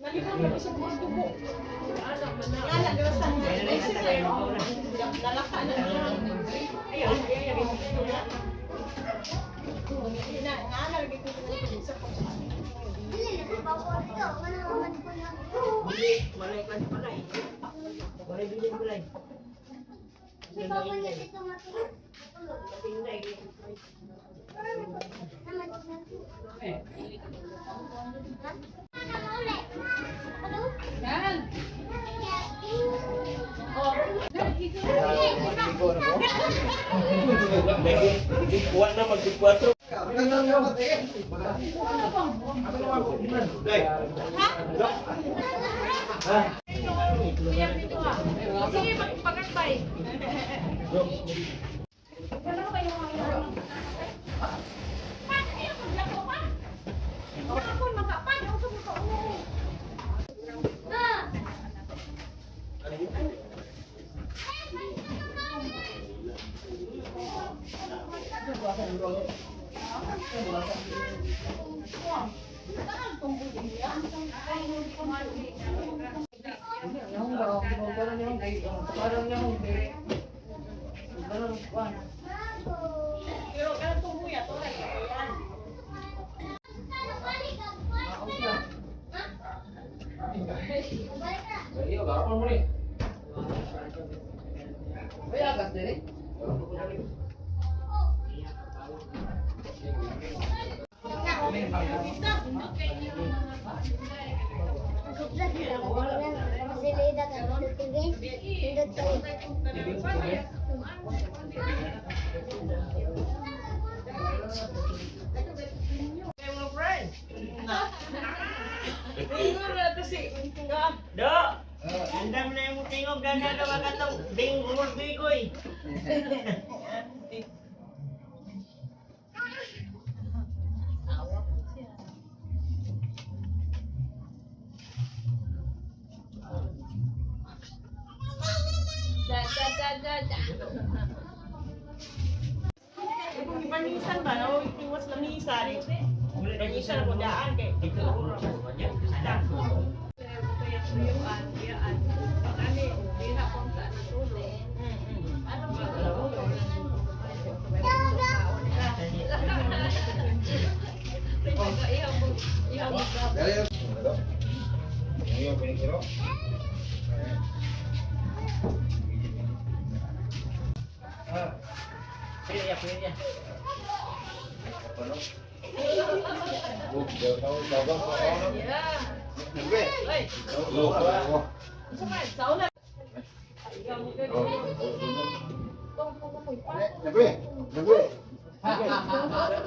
Nalibot na siya buong dugo. Nga na, sa nalaka na niya. Ay, ay, ay, ay, na, nga na, lagi ko sa Walay kan balay. Walay bilin balay. Yan. Oh. Kuha na mag-4. Day. Kuya, dito ah. Sige, pagkakbay. Wala kayo mga Paano kayo maglako ka? Ako, magkapan. Ako, magkauo. Pero kanang tumuya to ay yan. Kay mga friend. Siguro na to si nga. Do. Andam na yung tingog gana ka makatong ding umur bikoy. Da da da da da. Kung ipanisan ba, no? Iwas lamisa rin. Panisan ako daan kay. Pili ya, pili ya.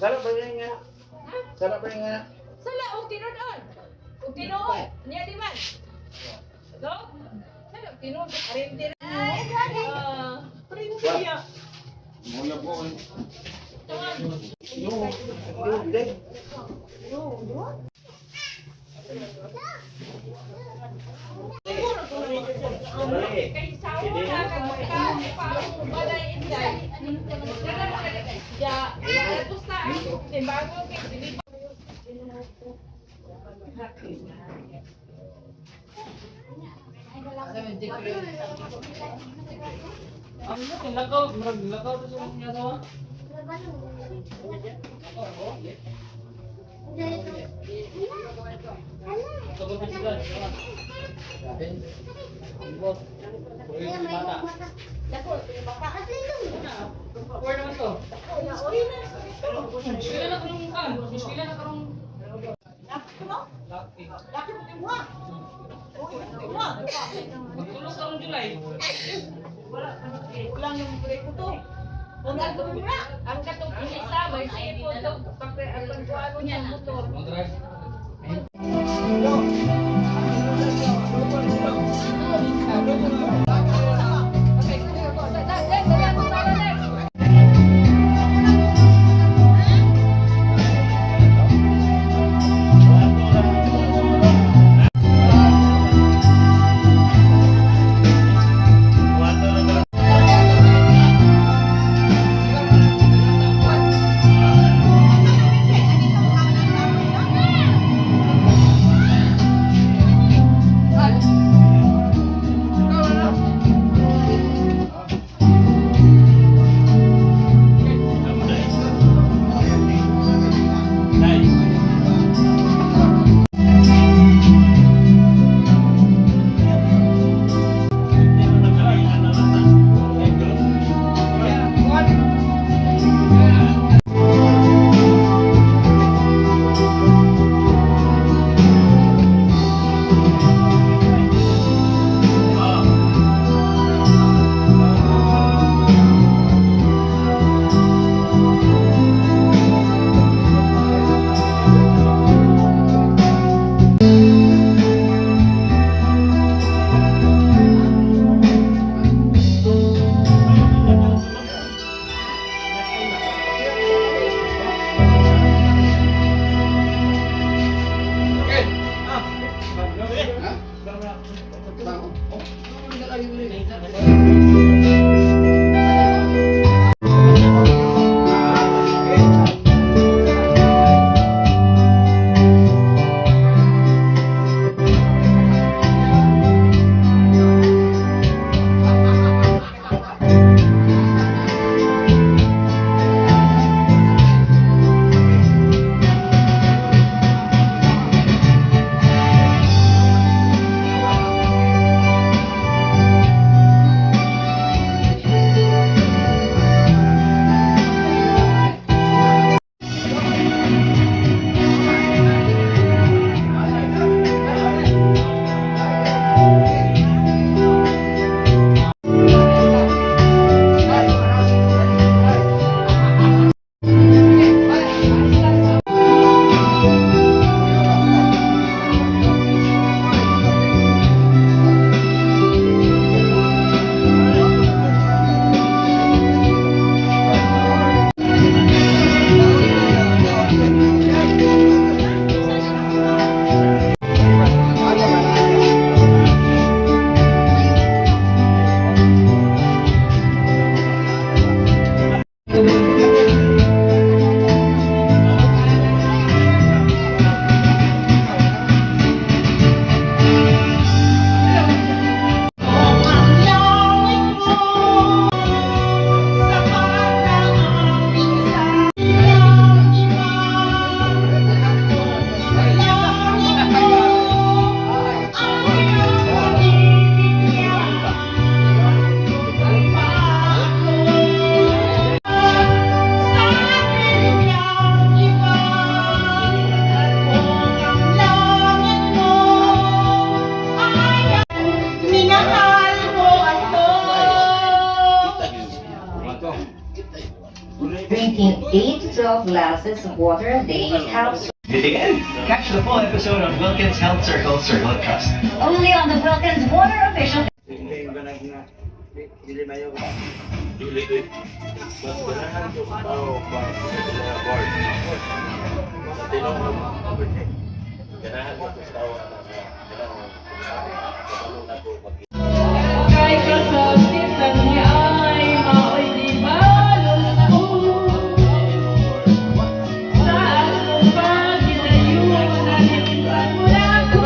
Sarap ba yun nga? Sarap ba yun nga? Sala og tinuod. Og tinuod. Niya di man. Do? Sala og tinuod rin. Ah, printi ya. Kay sawo na kag ka pa balay inday. Ya, ya gusta ang timbango kay dili pa. Laki mo timuha. Timuha. Magtulog karong July. Kulang yung break ko to. Ang katong ang katong isa may sipon to pag ang pagkuano niya motor. Mag-drive. Okay, da da da da da da. Minahal mo ako. Drinking 8 to 12 glasses of water a day helps Catch the full episode on Wilkins Health Circle, Circle of Trust. Only on the Wilkins Water Official. Dili eh. Mas ganahan ko sa tao ba sa board. Sa tinong ganahan ko sa tao na kanang kabalo na ko mag Kay kasakitan niya ay mao'y di balos ko. Sa akong paghinayunan, wala ko.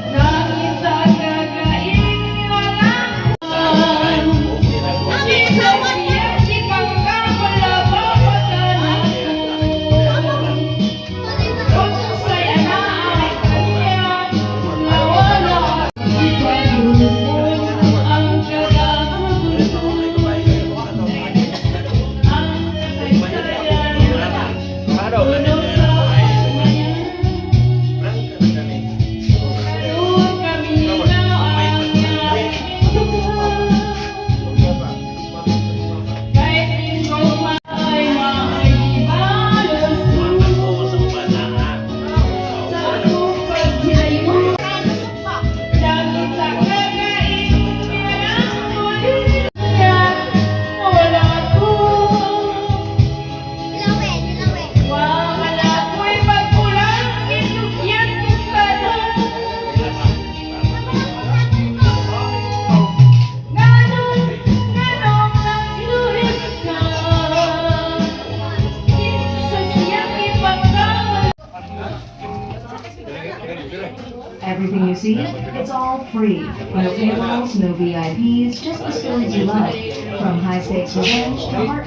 Nangita kagaiwanan. Sa siyang ipagkamalababatan ako. Unsay anaay kaniya, nawala ang kagagusto. Ang kasaysayan, puno sa pagmamahal. Karon kami na ang aming. Kahit ikaw ay maibalos ko. Sa akong paghilayo, langit sa kagaingan ang niya, wala ko. Wala ko'y pagkulang, itugyan ko ka na. Nganong, nganong nagluhit ka? Kinsa siyang ipagkamal. Everything you see, it's all free. No paywalls, no VIPs, just the stories you love. From high stakes revenge to heart.